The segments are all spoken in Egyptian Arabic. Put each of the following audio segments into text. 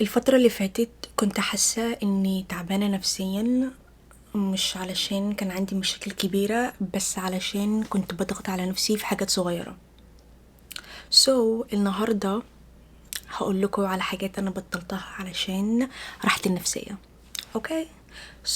الفترة اللي فاتت كنت حاسة اني تعبانة نفسيا، مش علشان كان عندي مشاكل كبيرة، بس علشان كنت بضغط على نفسي في حاجات صغيرة. so, النهاردة هقول لكم على حاجات انا بطلتها علشان راحتي النفسية. okay،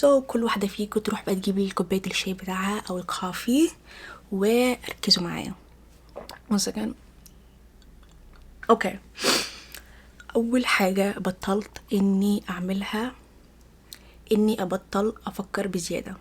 so, كل واحدة فيكم تروح بقى تجيب كوباية الشاي بتاعها او ال coffee وركزوا معايا. one second. okay، اول حاجة بطلت اني اعملها اني ابطل افكر بزيادة.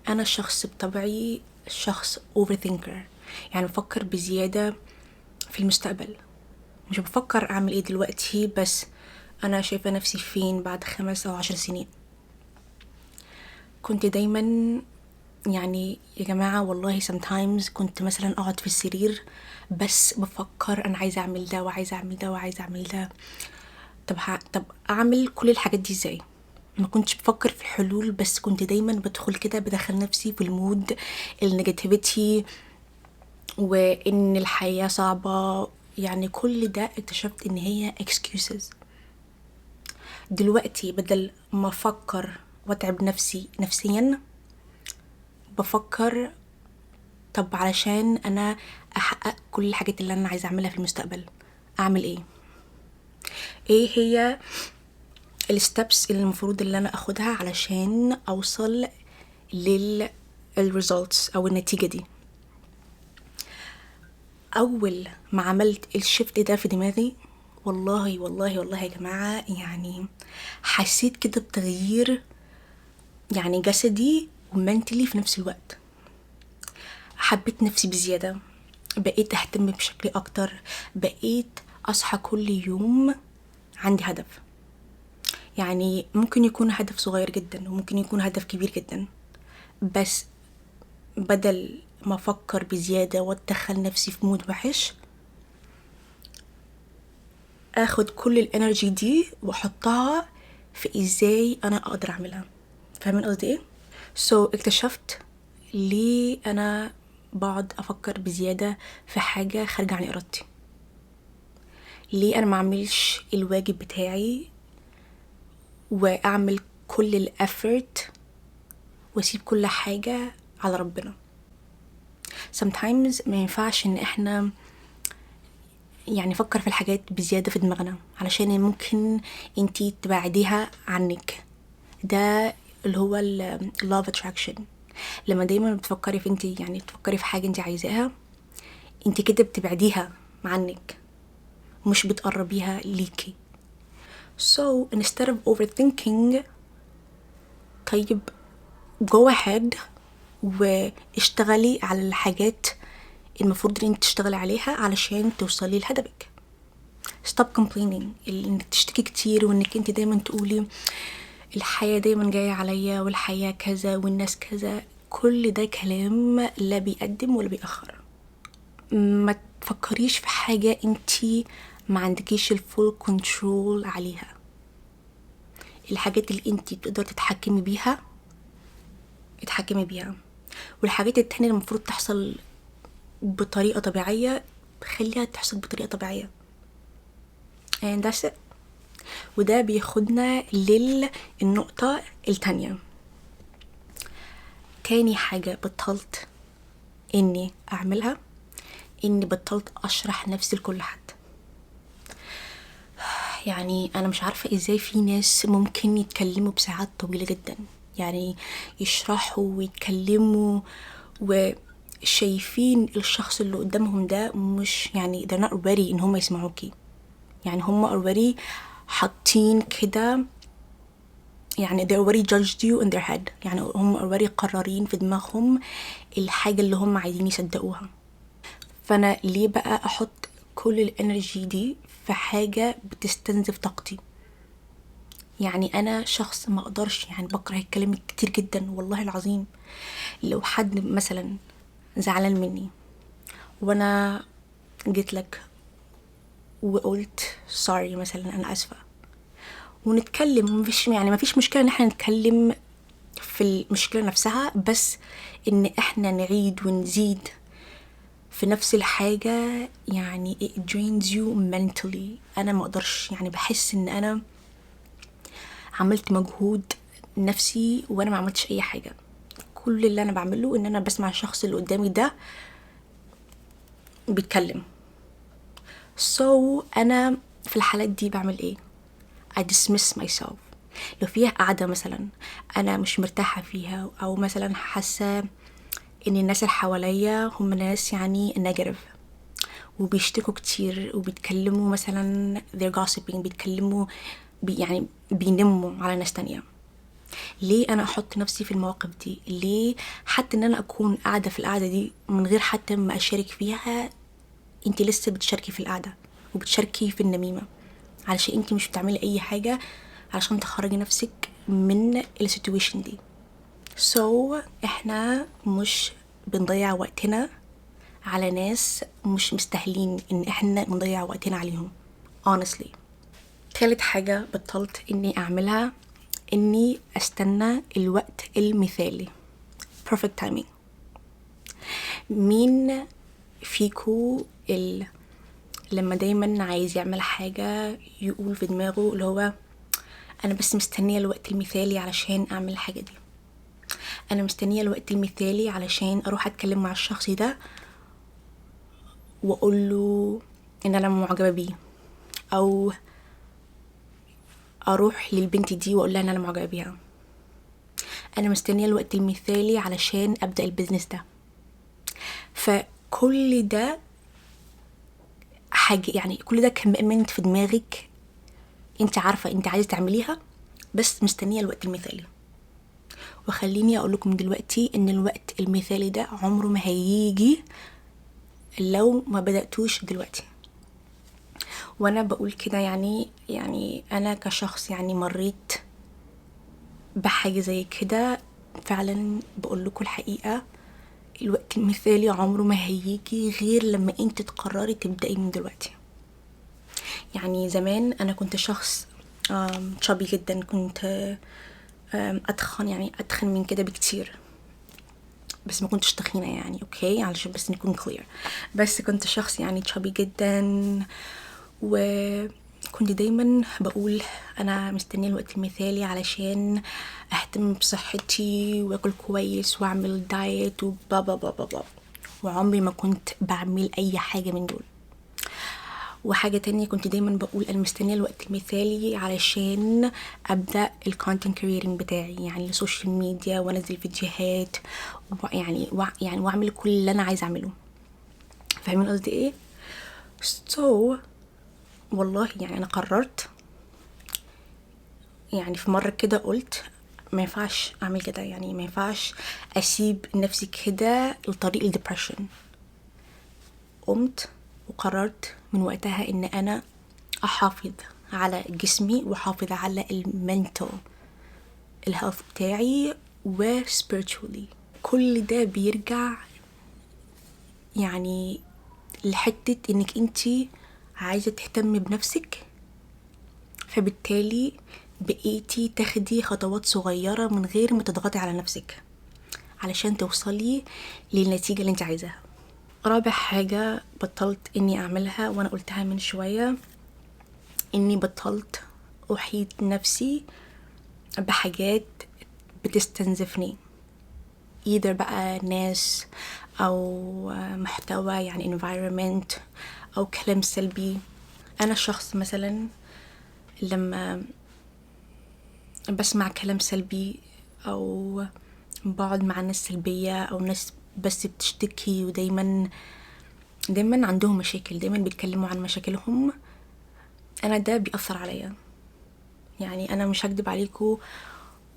انا شخص بطبعي شخص overthinker، يعني بفكر بزيادة في المستقبل، مش بفكر اعمل ايه دلوقتي، بس انا شايفة نفسي فين بعد 5 او 10 سنين. كنت دايما يعني يا جماعة والله sometimes كنت مثلا اقعد في السرير بس بفكر انا عايزة اعمل ده وعايزة اعمل ده وعايزة اعمل ده، طب اعمل كل الحاجات دي ازاي؟ ما كنتش بفكر في الحلول، بس كنت دايما بدخل كده بدخل نفسي في ال mood ال negativity وان الحياة صعبة. يعني كل ده اكتشفت ان هي excuses. دلوقتي بدل ما افكر واتعب نفسي نفسيا، بفكر طب علشان انا احقق كل الحاجات اللي انا عايزه اعملها في المستقبل اعمل ايه؟ ايه هي ال steps اللي المفروض اللي انا اخدها علشان اوصل لل results او النتيجة دي؟ اول ما عملت ال shift ده في دماغي، والله والله والله يا جماعة، يعني حسيت كده بتغيير يعني جسدي و mentally في نفس الوقت. حبيت نفسي بزيادة، بقيت اهتم بشكلي اكتر، بقيت اصحى كل يوم عندي هدف. يعني ممكن يكون هدف صغير جدا وممكن يكون هدف كبير جدا، بس بدل ما افكر بزيادة واتدخل نفسي في mood وحش، اخد كل ال energy دي واحطها في ازاي انا اقدر اعملها. فاهمين قصدي ايه؟ so, اكتشفت ليه انا بقعد افكر بزيادة في حاجة خارجة عن ارادتي، ليه انا ما اعملش الواجب بتاعي واعمل كل ال effort واسيب كل حاجة على ربنا. sometimes ما ينفعش ان احنا يعني نفكر في الحاجات بزيادة في دماغنا، علشان ممكن انتي تبعديها عنك. ده اللي هو ال law of attraction. لما دايما بتفكري في انتي يعني تفكري في حاجة انتي عايزاها، انتي كده بتبعديها عنك مش بتقربيها ليكي. So instead of overthinking، طيب go ahead واشتغلي على الحاجات المفروض ان انت تشتغلي عليها علشان توصلي لهدفك. stop complaining، انك تشتكي كتير وانك انت دايما تقولي الحياة دايما جاية عليا والحياة كذا والناس كذا، كل ده كلام لا بيقدم ولا بيأخر. ما تفكريش في حاجة انت ما عندكيش ال full control عليها. الحاجات اللي انت تقدر تتحكمي بيها اتحكمي بيها، والحاجات التانية اللي المفروض تحصل بطريقة طبيعية خليها تحصل بطريقة طبيعية. and that's it. وده بياخدنا للنقطة التانية. تاني حاجة بطلت اني اعملها اني بطلت اشرح نفسي لكل حد. يعني انا مش عارفة ازاي في ناس ممكن يتكلموا بساعات طويلة جدا، يعني يشرحوا ويتكلموا وشايفين الشخص اللي قدامهم ده مش يعني they're not ready ان هم يسمعوكي. يعني هم already حاطين كده، يعني they already judged you in their head، يعني هم already قرارين في دماغهم الحاجة اللي هم عايزين يصدقوها. فأنا ليه بقى أحط كل ال energy دي في حاجة بتستنزف طاقتي؟ يعني أنا شخص ما أقدرش، يعني بكره الكلام كتير جدا والله العظيم. لو حد مثلا زعلان مني وأنا جيت لك وقلت sorry مثلا، أنا آسفة، ونتكلم، مفيش يعني مفيش مشكلة إن احنا نتكلم في المشكلة نفسها، بس إن احنا نعيد ونزيد في نفس الحاجة يعني it drains you mentally. انا ما اقدرش، يعني بحس ان انا عملت مجهود نفسي وانا ما عملتش اي حاجة. كل اللي انا بعمله ان انا بسمع الشخص اللي قدامي ده بيتكلم. So انا في الحالات دي بعمل ايه؟ I dismiss myself. لو فيها قعدة مثلا انا مش مرتاحة فيها، او مثلا حاسة ان الناس اللي حواليا هم ناس يعني negative وبيشتكوا كتير وبيتكلموا مثلا they're gossiping، بيتكلموا يعني بينموا على ناس تانية، ليه انا احط نفسي في المواقف دي؟ ليه حتى ان انا اكون قاعدة في القعدة دي من غير حتى ما اشارك فيها؟ انت لسه بتشاركي في القعدة وبتشاركي في النميمة، علشان انت مش بتعملي اي حاجة علشان تخرجي نفسك من ال situation دي. So احنا مش بنضيع وقتنا على ناس مش مستاهلين ان احنا نضيع وقتنا عليهم honestly. تالت حاجة بطلت اني اعملها اني استنى الوقت المثالي، perfect timing. مين فيكو لما دايما عايز يعمل حاجة يقول في دماغه اللي هو انا بس مستنية الوقت المثالي علشان اعمل الحاجة دي، انا مستنية الوقت المثالي علشان اروح اتكلم مع الشخص ده واقول له ان انا معجبة بيه، او اروح للبنت دي واقول لها ان انا معجبة بيها، انا مستنية الوقت المثالي علشان ابدأ ال business ده. فكل ده حاجة، يعني كل ده commitment في دماغك، انت عارفة انت عايزة تعمليها بس مستنية الوقت المثالي. وخليني اقول لكم دلوقتي ان الوقت المثالي ده عمره ما هيجي لو ما بدأتوش دلوقتي. وانا بقول كده يعني انا كشخص يعني مريت بحاجة زي كده، فعلا بقول لكم الحقيقة، الوقت المثالي عمره ما هيجي غير لما انت تقرري تبدأي من دلوقتي. يعني زمان انا كنت شخص chubby جدا، كنت اتخن، يعني اتخن من كده بكتير، بس ما كنتش تخينة يعني، okay، علشان بس نكون clear، بس كنت شخص يعني chubby جدا، وكنت دايما بقول انا مستنيه الوقت المثالي علشان اهتم بصحتي واكل كويس واعمل diet وبا با با با با، وعمري ما كنت بعمل اي حاجه من دول. وحاجة تانية كنت دايما بقول أنا مستنية الوقت المثالي علشان أبدأ ال content creating بتاعي، يعني ال social media، وأنزل فيديوهات، يعني وأعمل كل اللي أنا عايزة أعمله. فاهمين قصدي إيه؟ So والله يعني أنا قررت، يعني في مرة كده قلت ما ينفعش أعمل كده، يعني ما ينفعش أسيب نفسي كده لطريق ال depression. قمت وقررت من وقتها ان انا احافظ على جسمي واحافظ على ال mental ال health بتاعي و spiritually. كل ده بيرجع يعني لحتة انك انتي عايزة تهتمي بنفسك، فبالتالي بقيتي تاخدي خطوات صغيرة من غير ما تضغطي على نفسك علشان توصلي للنتيجة اللي انت عايزاها. رابع حاجة بطلت اني اعملها وانا قلتها من شوية، اني بطلت احيط نفسي بحاجات بتستنزفني، either بقى ناس او محتوى يعني environment او كلام سلبي. انا شخص مثلا لما بسمع كلام سلبي او بقعد مع ناس سلبية او ناس بس بتشتكي ودايما دايما عندهم مشاكل، دايما بيتكلموا عن مشاكلهم، انا ده بيأثر عليا. يعني انا مش هكدب عليكم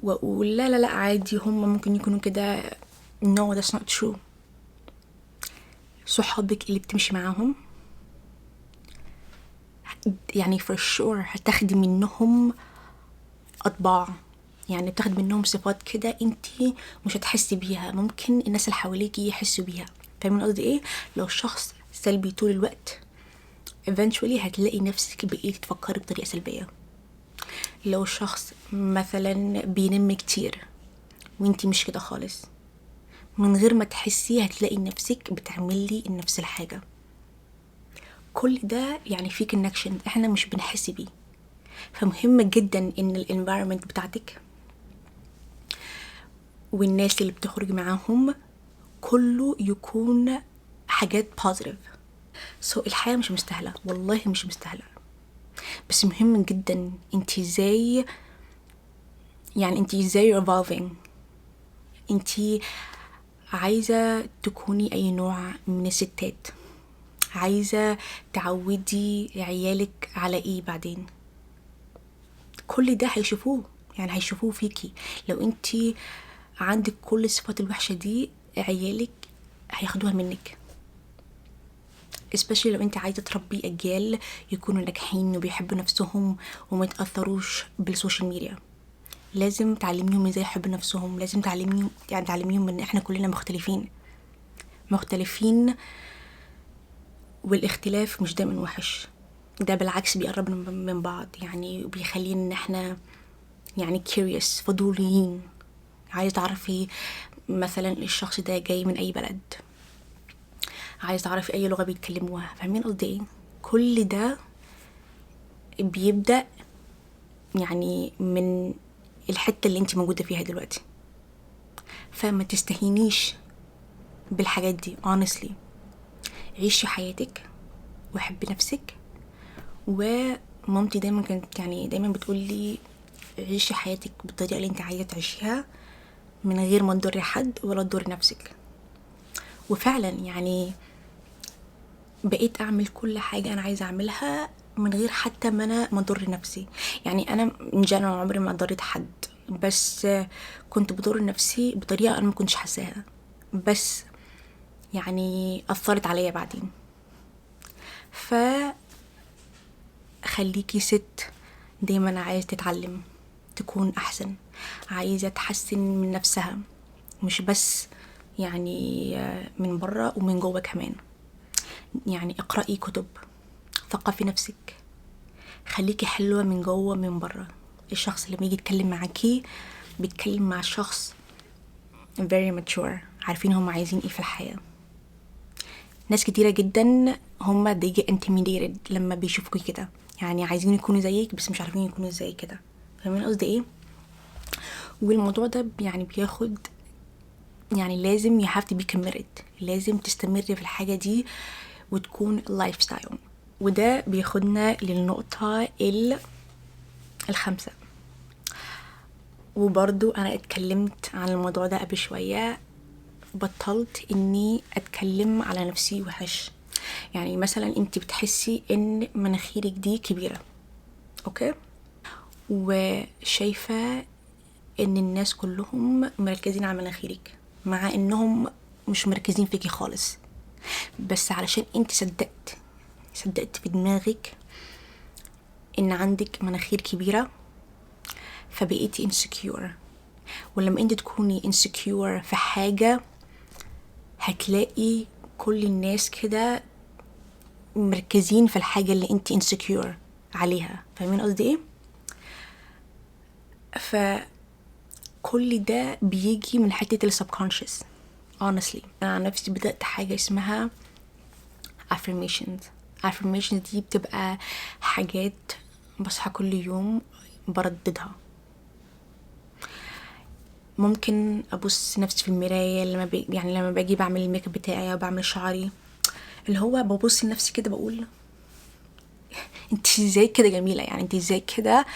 واقول لا لا لا عادي هم ممكن يكونوا كده، no that's not true. صحابك اللي بتمشي معاهم يعني for sure هتاخدي منهم أطباع، يعني بتاخدي منهم صفات كده انتي مش هتحسي بيها، ممكن الناس اللي حواليكي يحسوا بيها. فاهمين قصدي ايه؟ لو شخص سلبي طول الوقت eventually هتلاقي نفسك بقيتي تفكري بطريقة سلبية. لو شخص مثلا بينم كتير وانتي مش كده خالص، من غير ما تحسي هتلاقي نفسك بتعملي نفس الحاجة. كل ده يعني في connection احنا مش بنحس بيه. فمهم جدا ان ال environment بتاعتك والناس اللي بتخرج معاهم كله يكون حاجات positive. so الحياة مش مستاهلة، والله مش مستاهلة، بس مهم جدا انت ازاي، يعني انت ازاي evolving، انت عايزة تكوني اي نوع من الستات، عايزة تعودي عيالك على ايه بعدين. كل ده هيشوفوه، يعني هيشوفوه فيكي. لو انت عندك كل الصفات الوحشة دي عيالك هياخدوها منك، especially لو انت عايزة تربي اجيال يكونوا ناجحين وبيحبوا نفسهم وما يتأثروش بال social media. لازم تعلميهم ازاي يحبوا نفسهم، لازم تعلميهم، يعني تعلميهم ان احنا كلنا مختلفين مختلفين، والاختلاف مش دايما وحش، ده بالعكس بيقربنا من بعض، يعني وبيخلينا ان احنا يعني curious، فضوليين، عايز تعرفي مثلا الشخص ده جاي من اي بلد، عايز تعرفي اي لغة بيتكلموها، فاهمين قصدي ايه؟ كل ده بيبدأ يعني من الحتة اللي انت موجودة فيها دلوقتي. فما تستهينيش بالحاجات دي honestly. عيشي حياتك وحبي نفسك. ومامتي دايما كانت يعني دايما بتقولي عيشي حياتك بالطريقة اللي انت عايزة تعيشيها من غير ما تضري حد ولا تضري نفسك. وفعلا يعني بقيت اعمل كل حاجة انا عايزة اعملها من غير حتى ما انا ما اضر نفسي. يعني انا in general عمري ما ضريت حد، بس كنت بضر نفسي بطريقة انا ما كنتش حاساها، بس يعني اثرت عليا بعدين. ف خليكي ست دايما عايزة تتعلم تكون احسن، عايزة تحسن من نفسها، مش بس يعني من برا ومن جوه كمان. يعني اقرأي كتب، ثقفي نفسك، خليكي حلوة من جوه من برا. الشخص اللي بيجي يتكلم معاكي بيتكلم مع شخص very mature، عارفين هم عايزين ايه في الحياة. ناس كتيرة جدا هم they get intimidated لما بيشوفوكي كده، يعني عايزين يكونوا زيك بس مش عارفين يكونوا زي كده، فاهمين قصدي ايه؟ والموضوع ده يعني بياخد، يعني لازم you have to be committed، لازم تستمر في الحاجة دي وتكون lifestyle. وده بياخدنا للنقطة الخامسة، وبرضو أنا اتكلمت عن الموضوع ده قبل شوية. بطلت إني أتكلم على نفسي وحش. يعني مثلا انت بتحسي إن مناخيرك دي كبيرة، okay، وشايفة إن الناس كلهم مركزين على مناخيرك مع إنهم مش مركزين فيكي خالص، بس علشان انت صدقت في دماغك ان عندك مناخير كبيرة فبقيتي insecure. ولما انت تكوني insecure في حاجة هتلاقي كل الناس كده مركزين في الحاجة اللي انت insecure عليها، فاهمين قصدي ايه؟ فكل ده بيجي من حتة ال subconscious honestly. انا عن نفسي بدأت حاجة اسمها affirmations. affirmations دي بتبقى حاجات بصحى كل يوم برددها. ممكن ابص نفسي في المراية لما يعني لما باجي بعمل الميك اب بتاعي او بعمل شعري، اللي هو ببص لنفسي كده بقول انت ازاي كده جميلة، يعني انت ازاي كده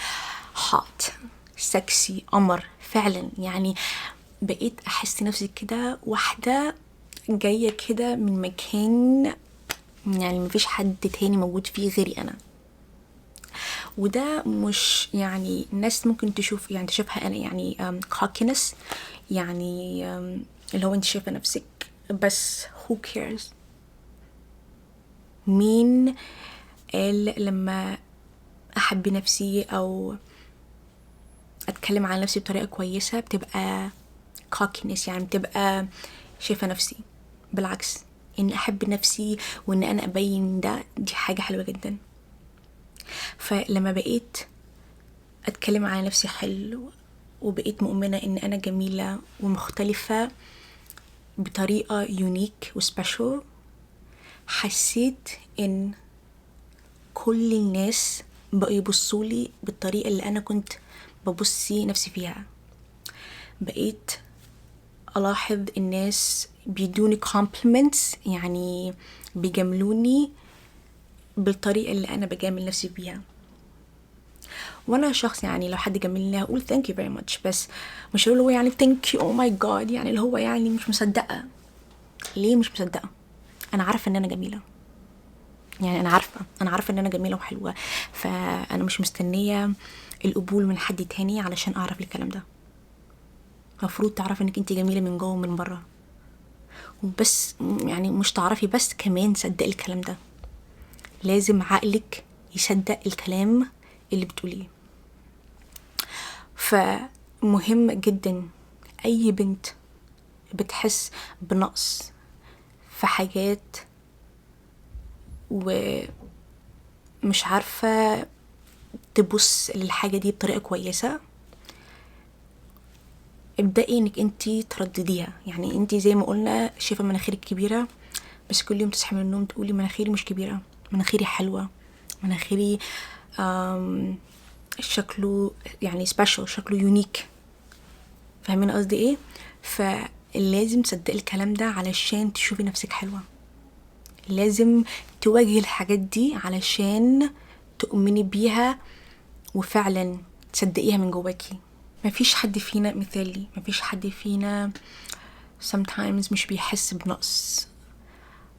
hot sexy قمر فعلا. يعني بقيت احس نفسي كده واحدة جاية كده من مكان يعني مفيش حد تاني موجود فيه غيري انا. وده مش يعني الناس ممكن تشوف يعني تشوفها انا يعني cockiness، يعني اللي هو انت شايفه نفسك، بس who cares؟ مين قال لما احب نفسي او اتكلم عن نفسي بطريقة كويسة بتبقى cockiness، يعني بتبقى شايفه نفسي؟ بالعكس، ان احب نفسي وان انا ابين ده، دي حاجة حلوة جدا. فلما بقيت اتكلم على نفسي حلو وبقيت مؤمنة ان انا جميلة ومختلفة بطريقة unique و special، حسيت ان كل الناس بقوا يبصولي بالطريقة اللي انا كنت ببصي نفسي فيها. بقيت الاحظ الناس بيدوني compliments، يعني بيجاملوني بالطريقة اللي انا بجامل نفسي بيها. وانا شخص يعني لو حد جاملني هقول thank you very much، بس مش اللي هو يعني thank you oh my god، يعني اللي هو يعني مش مصدقة. ليه مش مصدقة؟ انا عارفة ان انا جميلة، يعني انا عارفة ان انا جميلة وحلوة، فانا مش مستنية القبول من حد تاني علشان اعرف الكلام ده. المفروض تعرفي انك انت جميلة من جوه ومن بره، وبس يعني مش تعرفي بس، كمان صدقي الكلام ده. لازم عقلك يصدق الكلام اللي بتقوليه. فمهم جدا اي بنت بتحس بنقص في حاجات ومش عارفة تبص للحاجة دي بطريقة كويسة، ابدأي انك انتي تردديها. يعني انتي زي ما قلنا شايفة مناخيرك كبيرة، بس كل يوم تصحي من النوم تقولي مناخيري مش كبيرة، مناخيري حلوة، مناخيري شكله يعني special، شكله unique. فاهمين قصدي ايه؟ فلازم تصدقي الكلام ده علشان تشوفي نفسك حلوة. لازم تواجهي الحاجات دي علشان تؤمني بيها وفعلا تصدقيها من جواكي. مفيش حد فينا مثالي، مفيش حد فينا sometimes مش بيحس بنقص.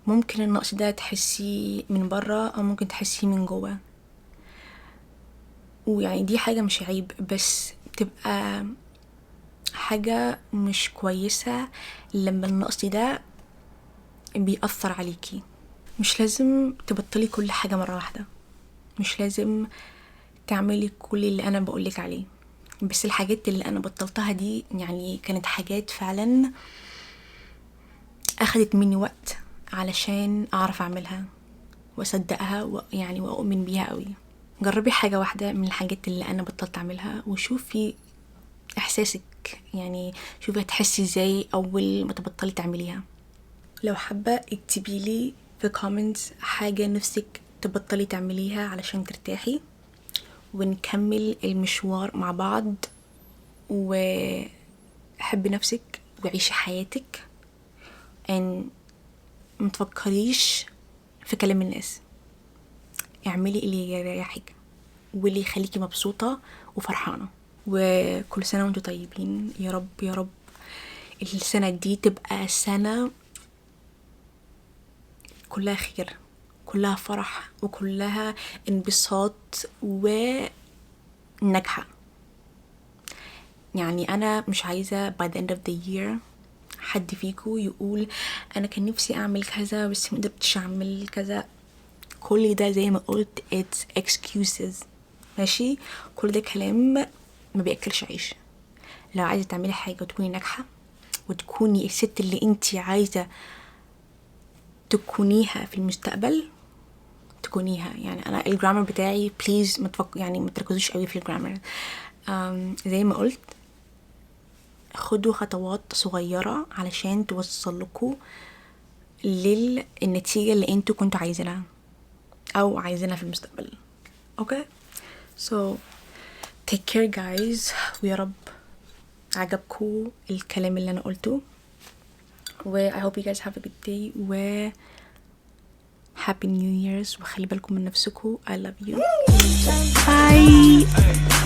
ممكن النقص ده تحسيه من برا او ممكن تحسيه من جوا، ويعني دي حاجة مش عيب، بس تبقى حاجة مش كويسة لما النقص ده بيأثر عليكي. مش لازم تبطلي كل حاجة مرة واحدة، مش لازم تعملي كل اللي أنا بقولك عليه، بس الحاجات اللي أنا بطلتها دي يعني كانت حاجات فعلا أخدت مني وقت علشان أعرف أعملها وأصدقها وأؤمن بيها قوي. جربي حاجة واحدة من الحاجات اللي أنا بطلت أعملها وشوفي إحساسك، يعني شوفي هتحسي إزاي أول ما تبطلي تعمليها. لو حابة اكتبي لي في comments حاجة نفسك تبطلي تعمليها علشان ترتاحي، ونكمل المشوار مع بعض. وحبي نفسك وعيشي حياتك، and ما تفكريش في كلام الناس. اعملي اللي يريحك واللي يخليكي مبسوطة وفرحانة. وكل سنة وانتم طيبين يا رب، يا رب السنة دي تبقى سنة كلها خير، كلها فرح، وكلها انبساط وناجحة. يعني أنا مش عايزة by the end of the year حد فيكو يقول أنا كان نفسي أعمل كذا بس ما قدرتش أعمل كذا. كل ده زي ما قلت it's excuses، ماشي؟ كل ده كلام ما بيأكلش عيش. لو عايزة تعملي حاجة وتكوني ناجحة وتكوني الست اللي انتي عايزة تكونيها في المستقبل تكونيها. يعني انا ال grammar بتاعي please ما تفك، يعني ما تركزوش قوي في ال grammar. زي ما قلت خدوا خطوات صغيرة علشان توصلكوا للنتيجة اللي انتوا كنتوا عايزينها او عايزينها في المستقبل. okay، so take care guys، ويا رب عجبكوا الكلام اللي انا قلته، و I hope you guys have a good day و happy new year's، وخلي بالكم من نفسكم. I love you، bye.